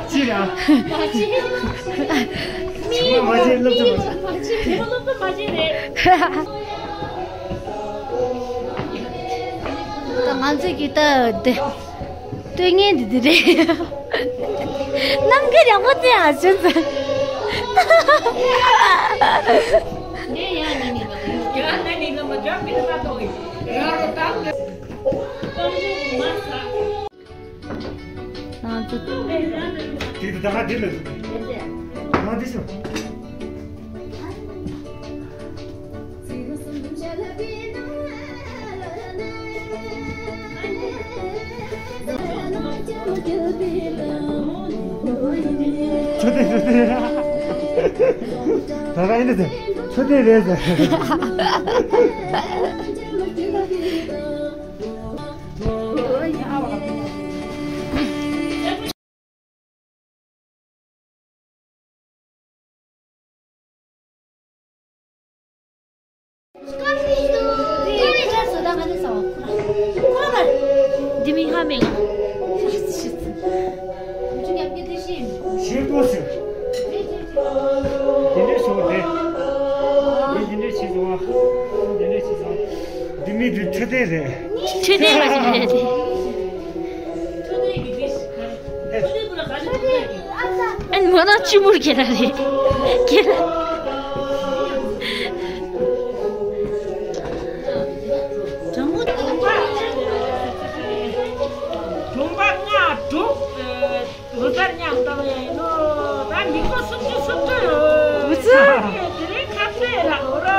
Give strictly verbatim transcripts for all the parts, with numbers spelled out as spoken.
ཅི་ར། མི་མ་བྱེད་སློབ་གྲྭ་མ་བྱེད། མི་སློབ་གྲྭ་མ་བྱེད་རེད། ད་ང་ཚོ་གི་ད་དེ་སྟོན་ངན་འདི་འདི་རེད། རྣམ་འགྱུར་ཡག་པོ་བསྟན་ཨ་ཅོ་ཚོ། ང་ཚོ། དེ་དེ་ད་ག་དེ་ལ། ང་དེ་སོ། ཆོས་དེ་ཆོས་དེ། ད་ག་ཡིན་དེ་ཆོས་དེ་རེད་ཟེར། འདི་མི་ཧ་མེད་ང་། ཞེས་པོ་ཞིག་དེ་འདྲས་བྱུང་བ་རེད། འདི་འདི་འདྲས་བྱས་སོང་བ། འདི་འདྲས་བྱས་སོང་། འདི་མི་འདི་འཕྲོད་བསྟེན་རེད། འཕྲོད་བསྟེན་མ་བྱེད་རེད་དེ། ཨན་མོ་ན་ཆི་མུར་ཁྱེད་ར་རེད། ཁྱེད་ར། གྲོང་པ་ལྔ་དྲུག་ལོ་ལྟར་མཉམ་འདྲ་བ་ཡིན་ནོ། ད་མི་ཁོ་སུམ་ཅུ་སུམ་ཅུ་ཡོད། འུ་ཚོ། དེ་རིང་ཁ་ཤས་ལ་འོ་རོ།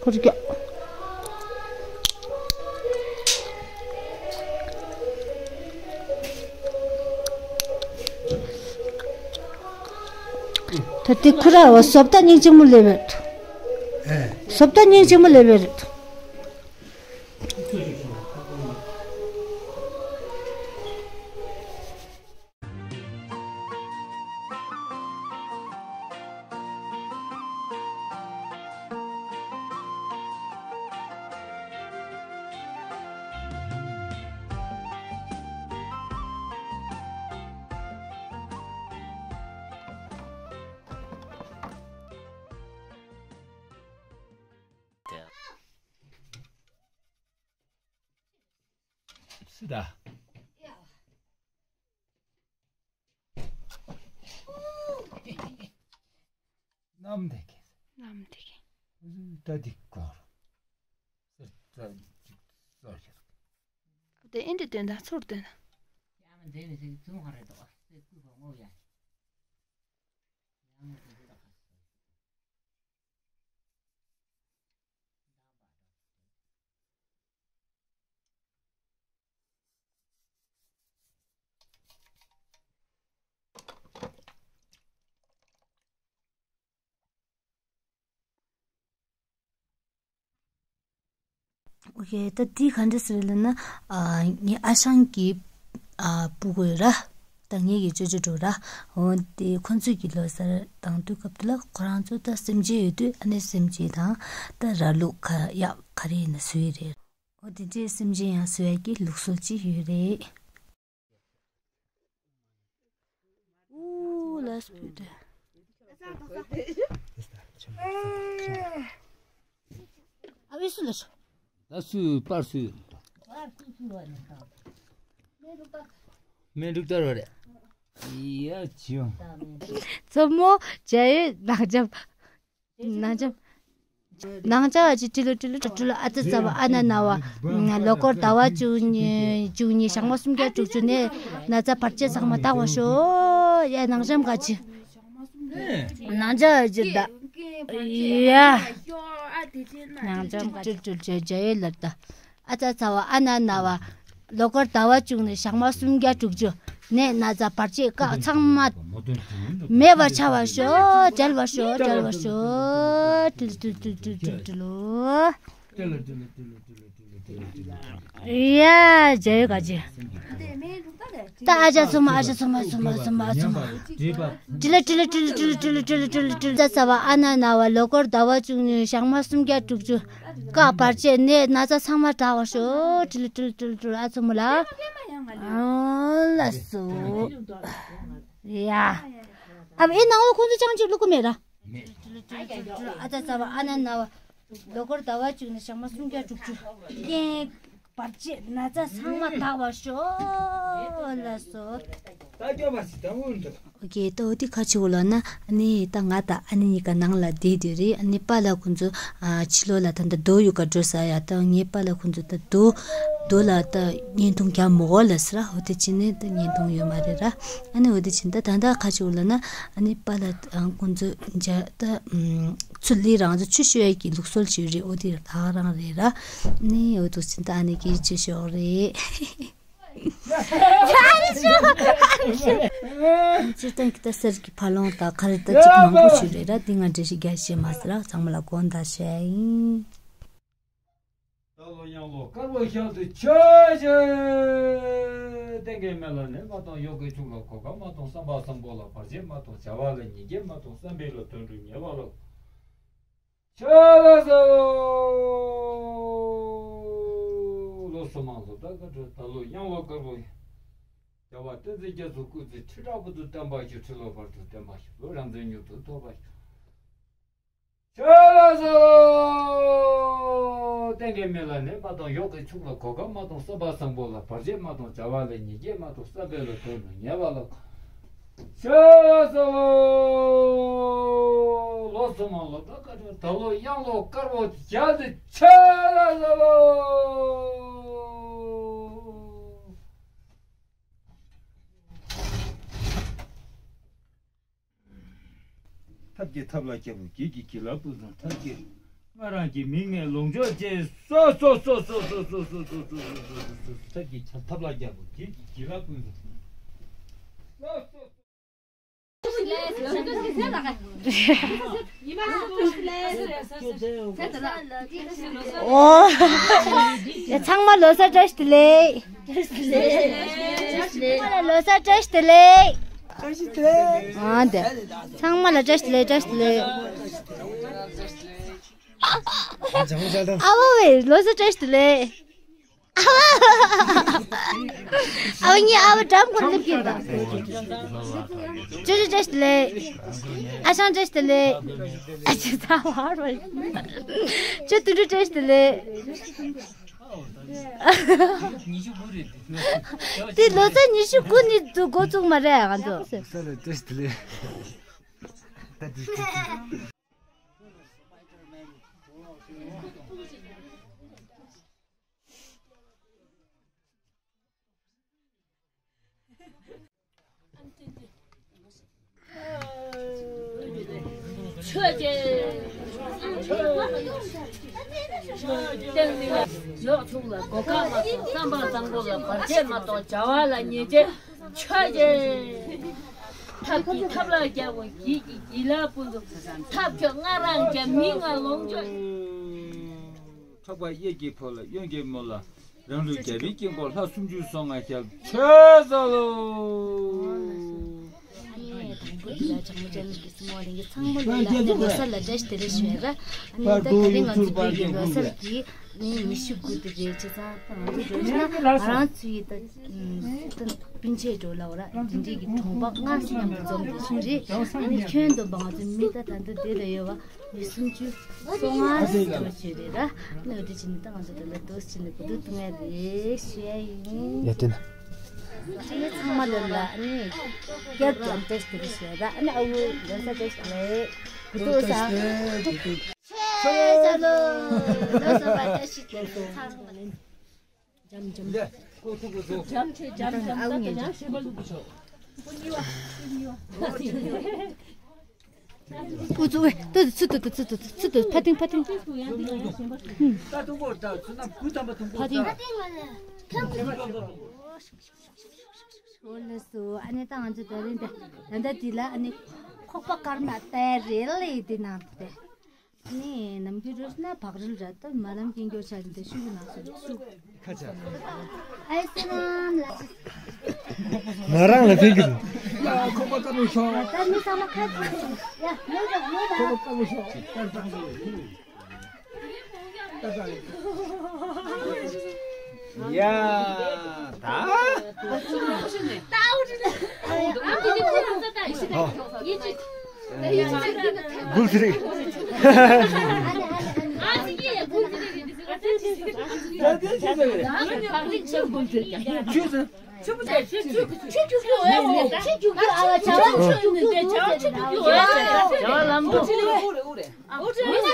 ཁོར་རྒྱག་ད་ལྟའི་ཁོ་ར་བ་བཟོ་ལྟ་སྙིང་རྗེ་མོ་ལས་བེར། བཟོ་ལྟ་སྙིང་རྗེ་མོ་ལས་བེར། སི་ད། ནམ་དེ་གེ། ནམ་དེ་གེ། ད་དེ་གོ། སི་ད་ཅིག་སོ་ཤར། དེ་ཨིན་དེ་དོན་དང་ཚུར་དོན། ཡང་མ་འདྲེས་ནས་ཟིག་ཙུང་ཧ་རེ་དོ། སེ་ཀུ་གོ་ངོ་ཡ། ཡང་མ་འདྲེས་ད་ཁ། ཨོ་ཁེ། ད་དེ་ག་འདྲ་ཟེར་ལབ་ན། ཨ། ངའི་ཨ་ཞང་གི། ཨ། སྤུ་གུ་ར། ད་ངེད་ཀྱི་ཅོ་ཅོ་འགྲོ་ར། འོ་དེ་ཁོ་ཚོས་ཀྱི་ལོ་གསར་དང་དུས་སྐབས་དེ་ལ་ཁོ་རང་ཚོ་ད་སེམས་ཅན་ཡོད་དུས་ཨ་ནེ་སེམས་ཅན་དང་ད་ར་ལུག་ག་ཡག་ག་རེ་ཡིན་ན་བཟོས་ཡོད་རེད། འོ་དེ་འདྲའི་སེམས་ཅན་ཡང་བཟོ་ཡག་གི་ལུགས་སྲོལ་ཅིག་ཡོད་རེད། ཨུ་ལ་སྤུ་དེ། ཨ་བི་སུ་ལ་ཤོ། ད་སུ་པར་སུ། མེ་འབྲུག་ལྟར་བ་རེད། ཡ་ཅིའོ། མཚོ་མོ་བྱ་ཡི་ནག་འཇམ། ནང་འཇམ། ནང་འཇམ་བ་ཅི་ཀྲི་ལུ་ཀྲི་ལུ་ཀྲི་ལུ། ཨ་ཙི་ཙ་བ་ཨ་ན་ན་བ། ལོ་འཁོར་ཟླ་བ་བཅུ་གཉིས་བཅུ་གཉིས་ཞག་མ་སུམ་བརྒྱ་དྲུག་ཅུ་ནས་ན་ཚ་བར་ཆད་ཚང་མ་བཏང་བ་ཤོག། ཡ་ནང་འཇམ་ག་ཅི། ནང་འཇམ་བ་ཅི་ད། ཡ། ནང་འཇམ་ག་ཀྲི་ཀྲི་ཀྲི་ཀྲི་ཡོད་ལབ་ད། ཨ་ཙི་ཙ་བ་ཨ་ན་ན་བ། ལོ་འཁོར་ཟླ་བ་བཅུ་ནས་ཞག་མ་སུམ་བརྒྱ་དྲུག་ཅུ། ནད་ན་ཚ་བར་ཆད་བཀག་ཚང་མ་མེད་པར་བྱ་བར་ཤོག་བྲལ་བར་ཤོག་བྲལ་བར་ཤོག་ཏིལ་ཏིལ་ཏིལ་ཏིལ་ཏིལ་ཏིལ། ཡ་ཇེ་ག་ཇེ། ད་ཨ་ཅག་ཚོ་མ་ཨ་ཅག་ཚོ་མ་ཚོ་མ་ཚོ་མ་ཚོ་མ་ཚོ་མ། ཏིལ་ཏིལ་ཏིལ་ཏིལ་ཏིལ་ཏིལ། ད་ཚ་བ་ཨ་ན་ན་བ་ལོ་འཁོར་ཟླ་བ་བཅུ་གཉིས་ཞག་མ་སུམ་བརྒྱ་དྲུག་ཅུ། བཀག་བར་ཆད་ནད་ན་ཚ་ཚང་མ་དྲག་པར་ཤོག་ཏིལ་ཏིལ་ཏིལ་ཏིལ། ཨ་ཚོ་མོ་ལ། ཨ་ལ་སོ། ཡ། ཨ་བའི་ནང་བ་ཁོང་ཚོ་ཅང་ཅིག་བླུག་གི་མེད་ར། ཨ་ད་ཚ་བ་ཨ་ན་ན་བ། ལོ་འཁོར་ཟླ་བ་གཅིག་ནས་ཞག་མ་སུམ་བརྒྱ་དྲུག་ཅུ། རྐྱེན་བར་ཆད་ན་ཚ་ཚང་མ་དག་པར་ཤོག་ལ་སོ། ད་སྐྱོ་བ་ཞིག་དང་འུན་འདུག་ཨོ་ཀེ། ད་འོ་དེ་ཁ་ཆེ་བོ་ལ་ན་ཨ་ནི་ད་ང་དང་ཨ་ནི་གཉིས་ཀ་ནང་ལ་བསྡད་དེ་རེད། ཨ་ནི་པཱ་ལགས་ཁོང་ཚོ་ཨ་ཕྱི་ལོགས་ལ་ད་ད་རྡོ་ཡུ་ག་འགྲོ་ས་ཡ། ད་ངའི་པཱ་ལགས་ཁོང་ཚོ་ད་རྡོ་རྡོ་ལ་ད་བརྙན་ཐུང་རྒྱག་མི་དགོས་ལ་ཟེར་ར། འོ་དེ་ཅི་ནས་ད་བརྙན་ཐུང་ཡོད་མ་རེད་ར། ཨ་ནི་འོ་དེ་ཅི་ད་ད་ད་ཁ་ཆེ་བོ་ལ་ན་ཨ་ནི་པཱ་ལགས་ཁོང་ཚོ་འཇ་ད་ཚུར་ལི་རང་ཚོ་ཆུ་ཤོད་ཡ་གི་ལུགས་སྲོལ་ཞིག་རེད། འོ་དེ་ད་རང་རེད་ར། ཨ་ནི་འོ་དེ་ཅི་ད་ཨ་ནི་གི་ཆུ་ཤོད་རེད། སྤྱིར་བཏང་གི་ད་གསེར་གྱི་ཕ་ལོང་དང་ག་རེ་ད་ཅིག་མང་པོ་ཞིག་རེད་ར། འདི་ང་འགྲེལ་བཤད་རྒྱག་ཤེས་མ་ཟེར་ར། ཚང་མ་ལ་དགོངས་དག་ཞུ་ཡ་ཡིན། ད་ལོ་གཡང་ལོ་དཀར་པོ་ཞག་ཏུ་ཆོས་ཅན། གཏན་གྱི་མེ་ལ་ནད་མ་གཏོང་། གཡོག་གི་ཕྱུགས་ལ་གོ་སྐབས་མ་གཏོང་། བསམ་པ་བཟང་པོ་ལ་བར་ཆད་མ་གཏོང་། བྱ་བ་ལ་ཉེས་འགེལ་མ་གཏོང་། བསམ་པའི་ལ་དོན་འགྲུབ་ཉེ་བ་ལ། ཆོས་ལ་ཟེར་ལོ། ལོ་སོ་མ་ལོ་ད་ག་འགྲོ། ད་ལོ་གཡང་ལོ་དཀར་པོ། རྒྱལ་བ་བསྟན་འཛིན་རྒྱ་མཚོ་སྐུ་ཚེ་ཁྲི་ཕྲག་བར་དུ་བརྟན་པར་ཤོག་ཁྲི་ལོ་བར་དུ་བརྟན་པར་ཤོག་ལོ་རབ་འབྱམས་མྱུར་དུ་ཐོབ་པར་ཤོག་ཆོས་ལ་ཟེར་ལོ། གཏན་གྱི་མེ་ལ་ནད་མ་གཏོང་། གཡོག་གི་ཕྱུགས་ལ་གོ་སྐབས་མ་གཏོང་། བསམ་པ་བཟང་པོ་ལ་བར་ཆད་མ་གཏོང་། བྱ་བ་ལ་ཉེས་འགེལ་མ་གཏོང་། བསམ་པའི་ལ་དོན་འགྲུབ་ཉེ་བ་ལ། ཆོས་ལ་ཟེར་ལོ། ལོ་སོ་མ་ལོ་ད་ག་འགྲོ། ད་ལོ་གཡང་ལོ་དཀར་པོ་ཞག་ཏུ་ཆོས་ལ་ཟེར་ལོ། ཐབས་ཀྱིས་ཐབས་ལ་བརྒྱབ་པོ། བགེགས་ཀྱིས་བགེགས་ལ་ཕུན་སུམ། ཐབས་ཀྱིས་ང་རང་གི་མིང་ནས་ལོངས་སྤྱོད་ཅེས། སོ་སོ། ཐབས་ཀྱིས་ཐབས་ལ་བརྒྱབ་པོ། བགེགས་ཀྱིས་བགེགས་ལ་ཕུན་སུམ། སོ་སོ། ཨོ། ཡ་ཚང་མ་ལོ་གསར་བཀྲ་ཤིས་བདེ་ལེགས། ཚང་མ་ལ་ལོ་གསར་བཀྲ་ཤིས་བདེ་ལེགས། བཀྲ་ཤིས་བདེ་ལེགས། ཨ་འདི། ཚང་མ་ལ་བཀྲ་ཤིས་བདེ་ལེགས། བཀྲ་ཤིས་བདེ་ལེགས། ཨ་བ་བས་ལོ་གསར་བཀྲ་ཤིས་བདེ་ལེགས། ཨ་བ་ངའི་ཨ་བ་འགྲམ་ཁོར་སླེབས་ཀྱིན་དང་། ཅོ་ཅོ་བཀྲ་ཤིས་བདེ་ལེགས། ཨ་ཞང་བཀྲ་ཤིས་བདེ་ལེགས། ཨ་ཅེ་ཚ་བར་བ། ཅོ་དུད་འགྲོ་བཀྲ་ཤིས་བདེ་ལེགས། དེ་ལོ་ཚད་ཉི་ཤུ་དགུ་ནི་འགོ་བཙུགས་མ་རེད་ང་ཚོ། ས་ལ་བཀྲ་ཤིས་བདེ་ལེགས། ཆོས་ཅན། ཆོས་ཅན། སྟེང་ནས་ཡོག་ཕྱུགས་ལ་གོ་སྐབས་མ་གཏོང་། བསམ་པ་བཟང་པོ་ལ་བར་ཆད་མ་གཏོང་། བྱ་བ་ལ་ཉེས་ཆད། ཆོས་ཅན། ཐབས་ཀྱིས་ཐབས་ལ་བརྒྱབ་པོ། བགེགས་ཀྱིས་བགེགས་ལ་ཕུན་སུམ། ཐབས་མཆོག་ང་རང་རྒྱལ། མིང་ང་ལོངས་སྤྱོད། འཕགས་པ་གཡས་ཀྱི་ཕོ་ལ་གཡོན་གྱི་མོ་ལ། རང་ལུས་རྒྱལ་བའི་དཀྱིལ་འཁོར་ལྷ་སུམ་ཅུ་སོ་ལྔ་ཞབས་ཕྱི་ཟ་ལོ། ཨ་ནི་དང་པོ་དེ་ལ་བྱང་མོ་ཅན་གྱི་སྲིང་མོ་ལིང་གི་ཚང་མ་ལོ་ལ་ཨ་ནི་ལོ་གསར་ལ་བཀྲ་ཤིས་བདེ་ལེགས་ཞུ་ཡ་ར། ཨ་ནི་ད་དེ་རིང་ང་ཚོ་བོད་ཀྱི་ལོ་གསར་གྱི་ནི་ཉི་ཤུ་དགུ་དེ་རེད། བྱས་ཙང་ད་ང་ཚོ་འགྲོ་ན་ང་རང་ཚོ་ཡི་ད་སྤུན་མཆེད་འགྲོ་ལ་འོ་ར། དེ་འདྲའི་གི་གྲོང་པ་ལྔ་མཉམ་དུ་འཛོམས་ཏེ་ཞུ་རེད། ཨ་ནི་ཁྱོན་བསྡོམས་པ་ང་ཚོ་མི་ད་ད་ལྟ་དེ་ལ་ཡོད་བ། མི་སུམ་ཅུ་སོ་ལྔ་ཟིན་ཐུབ་ཞུས་རེད་ར། ནི་འོ་དེ་བྱས་ནས་ད་ང་ཚོ་དེ་ལ་དུས་ཕྱིན་ནས་གོ་བསྡུར་གཏོང་ཡ་རེད་ཞུ་ཡ་ཡིན། ཡ་དེ་ན། དེ་ཚང་མ་ལོ་ལ་ནི་རྒྱབ་རྒྱབ་བཀྲ་ཤིས་བདེ་ལེགས་ཞུ་ཡ་ར། ཨ་ནི་ཨ་བུ་ལོ་གསར་བཀྲ་ཤིས་བདེ་ལེགས། གོ་བསྡུར་བཟང་། ཆོས་ལ་ལོ་གསར་བ་བཀྲ་ཤིས་བདེ་ལེགས་ཚང་མ་ལ། འཇམ་འཇམ། འཇམ་ཆེ་འཇམ་འཇམ་ད་ཡང་ཞེས་པ་ལུག་ཆོག་ཨུ་ཚུགས་ཏུ་ཚུ་ཏུ་ཚུ་ཏུ་ཚུ་ཏུ་ཕ་ཏིང་ཕ་ཏིང་ཕ་ཏིང་། འོ་ལགས་སོ། ཨ་ནི་ད་ང་ཚོ་ད་རིང་འདི་ད་ལྟ་འདི་ལ་ཨ་ནི་ཁོག་པ་དཀར་ནག་དེ་རེད་ལེ་འདི་ནང་དེ། ཨ་ནི་ནམ་རྒྱུན་རེད་ན་བག་རིལ་རེད་ད་མ་ལམ་གྱེན་སྐྱོར་བྱ་འདི་ཤུགས་ཀྱི་ནང་སོ་ཤུགས། ཁ་ཆ། ཨའི་སི་རམ་ལ། ང་རང་ལ་ཕན་གི་འདུག་ཡ་ཁོག་པ་དཀར་པོ་ཤོག་ད་མི་ཚང་མ་ཁ་ཆ། ཡ་མེད་ད་མེད་ད། ཁོག་པ་དཀར་པོ་ཤོག་ཡ་ད། འགུལ་ཚིག་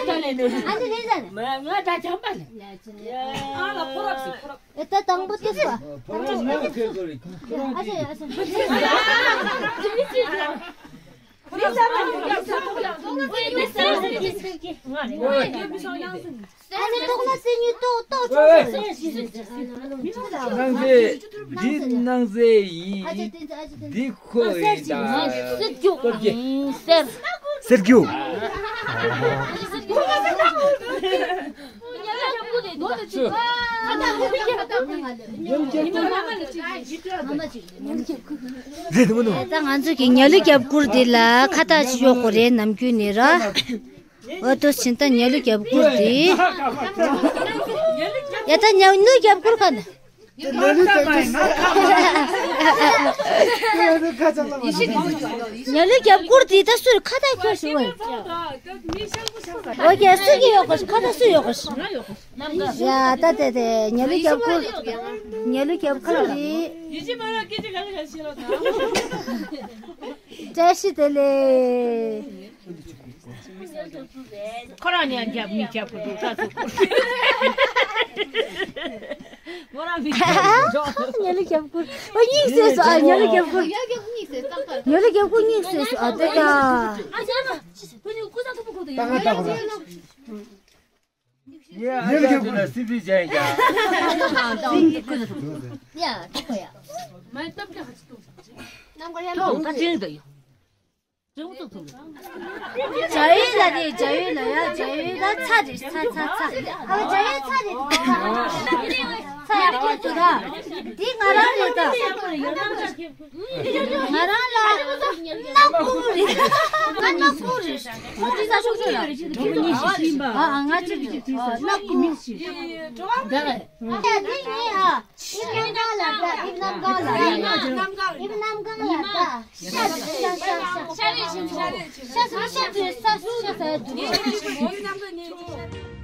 ཨ་ནི་རེད་ཟེར། ང་ད་ཅང་པ་ལ། ཨ་ལ་ཕོ་རབ་སི་ཕོ་རབ། ཨེ་ད་དང་པོ་དེ་སོ། ཨ་ཤེ་ཨ་ཤེ། ཨ་ནི་ཐོག་མ་སེ་ཉི་ཏོག་ཏོག་ཆོག་སོ། སྣང་མཛེས། འདི་སྣང་མཛེས་ཡིན། ཨ་ཅེ་ཏེ་ཨ་ཅེ་ཏེ། འདི་ཁོ་ཡིན་ད། སེར་རྒྱུག་སྟོབས་རྒྱས། སེར། སེར་རྒྱུག་རེད་འདུག་ནོ། ད་ང་ཚོ་གི་ཉ་ལུ་རྒྱབ་སྐུར་འདི་ལ་ཁ་བཏགས་ཅིག་གཡོག་དགོས་རེད་ནམ་རྒྱུན་ནས་ར། འོ་ཏོ་ཕྱིན་ད་ཉ་ལུ་རྒྱབ་སྐུར་འདི། ཡ་ད་ཉ་ལུ་རྒྱབ་སྐུར་ག་ན། ཉ་ལུ་རྒྱབ་སྐུར་དེ་ད་སུར་ཁ་བཏགས་ཁྱོད་ཞུ་བས། འོ་ཀྱེ་སུ་གི་ཡོག་གོ་ཁ་བཏགས་སུ་ཡོག་གོ། ཡ་ད་དེ་དེ་ཉ་ལུ་རྒྱབ་སྐུར། ཉ་ལུ་རྒྱབ་སྐུར་དེ། བཀྲ་ཤིས་བདེ་ལེགས། ཁོ་རང་ནས་རྒྱབ་མི་རྒྱབ་གི་འདུག་ད་ཚོ་སྐུར། ཁོ་རང་མི་རྒྱབ། ཉ་ལུ་རྒྱབ་སྐུར། ཨ་གཉིས་བཟོས་སོ། ཨ་ཉ་ལུ་རྒྱབ་སྐུར། ཉ་ལུ་རྒྱབ་སྐུར་གཉིས་བཟོས་སོ། ཨ་ཏེ་ད། ཉ་ལུ་རྒྱབ་སྐུར། ཡ་ཁོ་ཡ། ད་ཅིང་ད་ཡོ། ཇ་ཡོས་ལ་རེད། ཇ་ཡོས་ལ་ཡ། ཇ་ཡོས་ལ་ཚ་རེད། ཚ་ཚ་ཚ། ཨ་ཇ་ཡོས་ཚ་རེད། ཚ་ཡག་པོ་འདུག་ར། འདི་ང་རང་རེད་ད། ང་རང་ལ་སྣ་ཁུག་རེད། ང་སྣ་ཁུག་རེད། ཁོ་ཅི་ས་ཤོག་ཤོག་ཡ། ཨ་ཨ་ང་ཅི་རེད། སྣ་ཁུག་རེད། ད་འདི་ངའི་ཨ། ཨིབ་གནམ་གང་ལ་ད། ཨིབ་གནམ་གང་ལ་ད། ཨིབ་གནམ་གང་ལ་ད། ཤ་ཤ་ཤ་ཤ། ཤ་རེད་ཤ་ཤ་ཤ་ཤ་ཤ་ཤ།